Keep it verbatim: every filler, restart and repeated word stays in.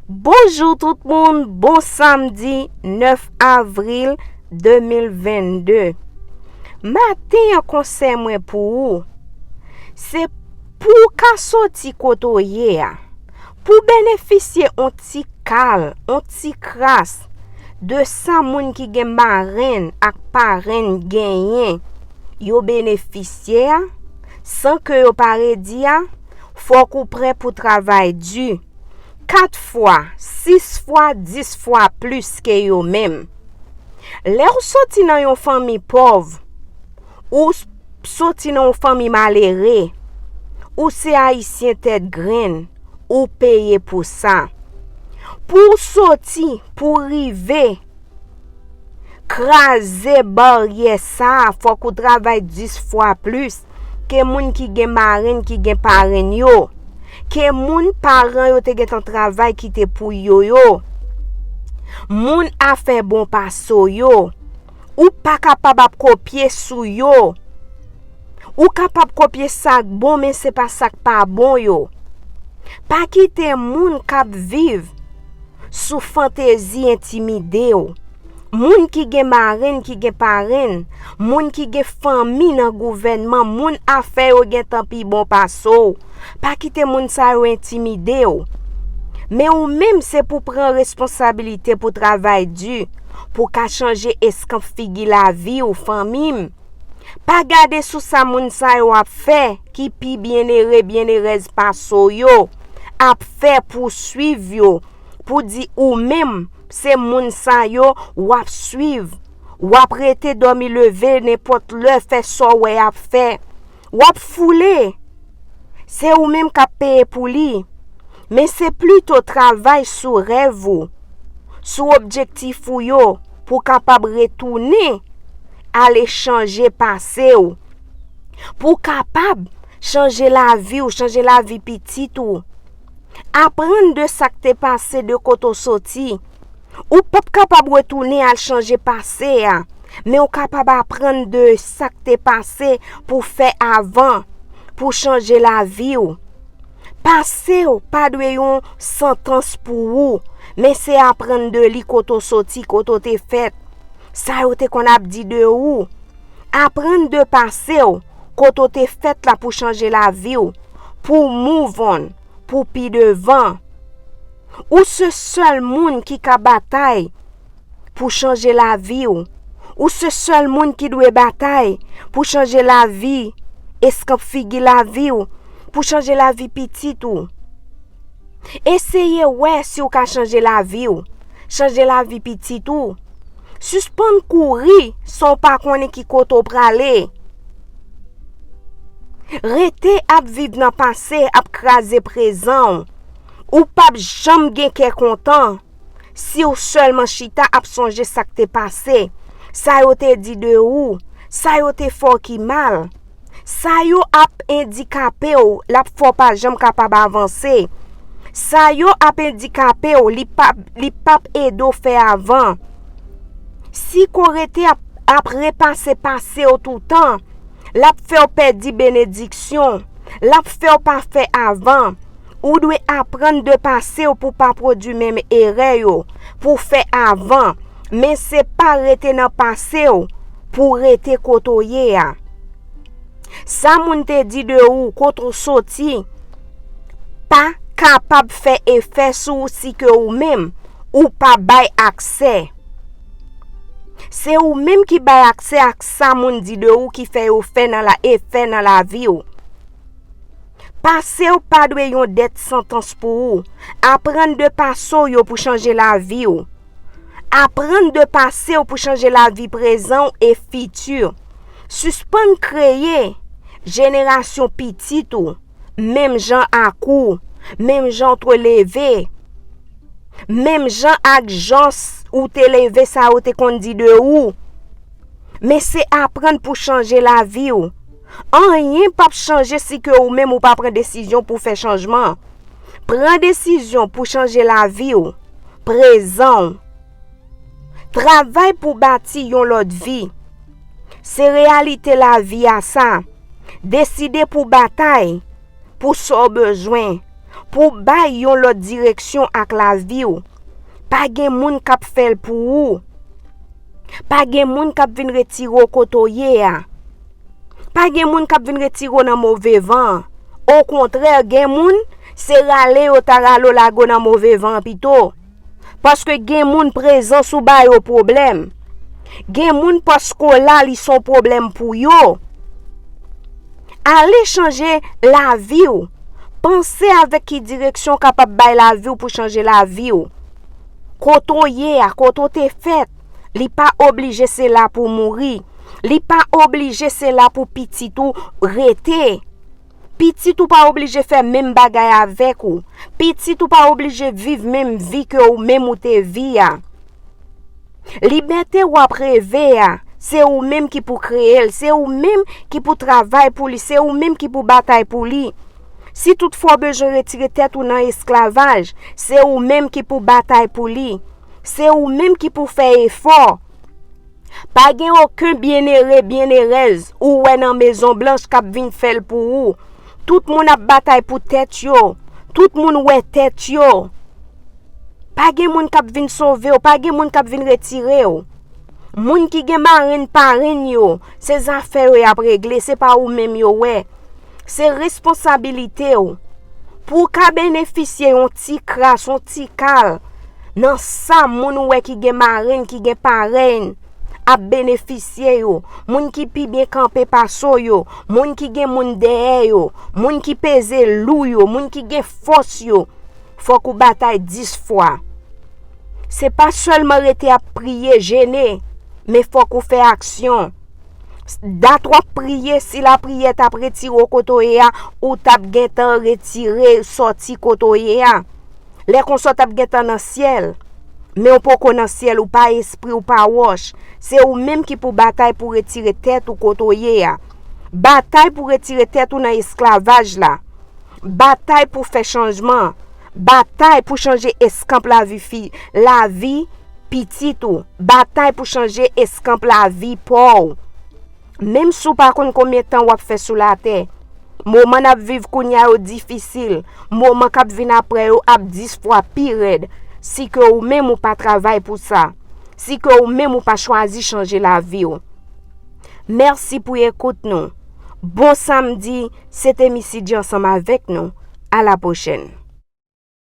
Bonjou tout moun, bon samdi nèf avril de mil vennde. Maten an, konsèy mwen pou ou, se pou w ka soti kote w ye a, pou w benefisye on ti kal, on ti kras de sa moun ki gen marenn ak parenn genyen, yo benefisye a, san ke yo pa redi a, fòk ou prè pou travay di. Kat fwa, sis fwa, dis fwa plis ke yo menm. Lè w soti nan yon fanmi pòv, ou s- soti nan yon fanmi malere, ou se ayisyen tèt grenn, ou peye pou sa. Pou w soti, pou w rive kraze baryè sa a, fòk ou travay dis fwa plis ke moun ki gen marenn, ki gen parenn yo, ke moun paran yo te gentan travay kite pou yo yo. Moun afè bon pase w yo, ou pa kapab ap kopye sou yo. Ou kapab kopye sa k bon, men se pa sa k pa bon yo. Pa kite moun k ap viv sou fantezi entimide w. Moun ki gen marenn, ki gen parenn, moun ki gen fanmi nan gouvènman, moun afè yo gentan pi bon pase w. Pa kite moun sa yo entimide w. Men ou menm, se pou pran responsabilite pou travay di, pou ka chanje eskanp figi lavi w, fanmi m. Pa gade sou sa moun sa yo ap fè ki pi byennere, byennerèz pase w yo ap fè pou w swiv yo, pou di ou menm se moun sa yo w ap swiv. W ap rete dòmi leve nenpòt lè, fè sa w wè y ap fè. W ap foule. Se ou menm k ap peye pou li. Men se plito travay sou rèv ou, sou objektif ou yo, pou w kapab retounen ale chanje pase w, pou w kapab chanje lavi w, chanje lavi pitit ou. Aprann de sa k te pase, de kote w soti. Ou p ap kapab retounen al chanje pase a, men w kapab aprann de sa k te pase pou w fè avan, pou w chanje lavi w. Pase w pa dwe yon santans pou ou, men se aprann de li, kote w soti, kote w te fèt, sa yo te konn ap di de ou. Aprann de pase w, kote w te fèt la, pou chanje lavi w, pou w move on, pou pi devan. Ou se sèl moun ki ka batay pou chanje lavi w. Ou se sèl moun ki dwe batay pou chanje lavi, eskanp figi lavi w, pou chanje lavi pitit ou. Eseye wè si w ka chanje lavi w, chanje lavi pitit ou. Sispann kouri san w pa konnen ki kote w prale. Rete ap viv nan pase, ap kraze prezan w. Ou p ap janm gen kè kontan si w sèlman chita ap sonje sa k te pase, sa yo te di de ou, sa yo te fè w ki mal. Sa yo ap andikape w, l ap fè w pa janm kapab avanse. Sa yo ap andikape w, li p ap, li p ap ede w fè avan. Si ko rete ap, ap repase pase w toutan, l ap fè w pèdi benediksyon, l ap fè w pa fè avan. Ou dwe aprann de pase w pou w pa pwodui menm erè yo, pou w fè avan. Men se pa rete nan pase w pou w rete kote w ye a. Sa moun te di de ou, kote w soti, pa kapab fè efè sou ou si ke ou menm, ou pa bay aksè. Se ou menm ki bay aksè ak sa moun di de ou ki fè yo fè nan la, efè nan lavi w. Pase w pa dwe yon dèt santans pou ou. Aprann de pase w yo pou chanje lavi w. Aprann de pase w pou chanje lavi prezan w e fiti. Sispann kreye jenerasyon pitit ou menm jan ak ou, menm jan w te leve, menm jan ak jan s- ou te leve, sa yo te konn di de ou. Men se aprann pou chanje lavi w. Anyen p ap chanje si ke ou menm ou pa pran desizyon pou fè chanjman. Pran desizyon pou chanje lavi w, prezan w. Travay pou bati yon lòt vi. Se reyalite lavi a sa. Deside pou batay pou sa w bezwen, pou w bay yon lòt direksyon ak lavi w. Pa gen moun k ap fè l pou ou. Pa gen moun k ap vin retire w kote w ye a. Pa gen moun k ap vin retire w nan move van an. Okontrè, gen moun, se rale yo ta rale w lage w nan move van an pito. Paske gen moun prezans ou ba yo pwoblèm. Gen moun paske w la, li se yon pwoblèm pou yo. Ale chanje lavi w. Panse avèk ki direksyon w kapab bay lavi w pou chanje lavi w. Kote w ye a, kote w te fèt, li pa oblije se la pou w mouri. Li pa oblije se la pou pitit ou rete. Pitit ou pa oblije fè menm bagay avèk ou. Pitit ou pa oblije viv menm vi ke ou menm ou te vi a. Libète w ap reve a, se ou menm ki pou kreye l, se ou menm ki pou travay pou li, se ou menm ki pou batay pou li. Si toutfwa w bezwen retire tèt ou nan esklavaj, se ou menm ki pou batay pou li. Se ou menm ki pou fè efò. Pa gen okenn byenere, byenerèz ou wè nan Mezon Blanch k ap vin fè l pou ou. Tout moun ap batay pou tèt yo. Tout moun wè tèt yo. Pa gen moun k ap vin sove w, pa gen moun k ap vin retire w. Moun ki gen marenn parenn yo, se zafè yo y ap regle, se pa ou menm yo wè. Se responsabilite w. Pou w ka benefisye yon ti kras, yon ti kal nan sa moun ou wè ki gen marenn, ki gen parenn ap benefisye yo, moun ki pi byen kanpe pase w yo, moun ki gen moun dèyè yo, moun ki peze lou yo, moun ki gen fòs yo, fòk ou batay dis fwa. Se pa sèlman rete ap priye, jene, men fòk ou fè aksyon. Dat w ap priye, si lapriyè t ap retire w kote w ye a, ou t ap gentan retire, sòti kote w ye a. Lè konsa w t ap gentan nan syèl. Men w poko nan syèl, ou pa espri, ou pa wòch. Se ou menm ki pou batay pou retire tèt ou kote w ye a. Batay pou retire tèt ou nan esklavaj la. Batay pou fè chanjman. Batay pou chanje eskanp lavi fi, lavi pitit ou. Batay pou chanje eskanp lavi pa w. Menm si w pa konn konbyen tan w ap fè sou latè, moman n ap viv kounye a yo difisil. Moman k ap vin apre yo ap dis fwa pi rèd si ke ou menm ou pa travay pou sa, si ke ou menm ou pa chwazi chanje lavi w. Mèsi pou ekout nou. Bon samdi, se te Missy G ansanm avèk nou. A la pwochèn.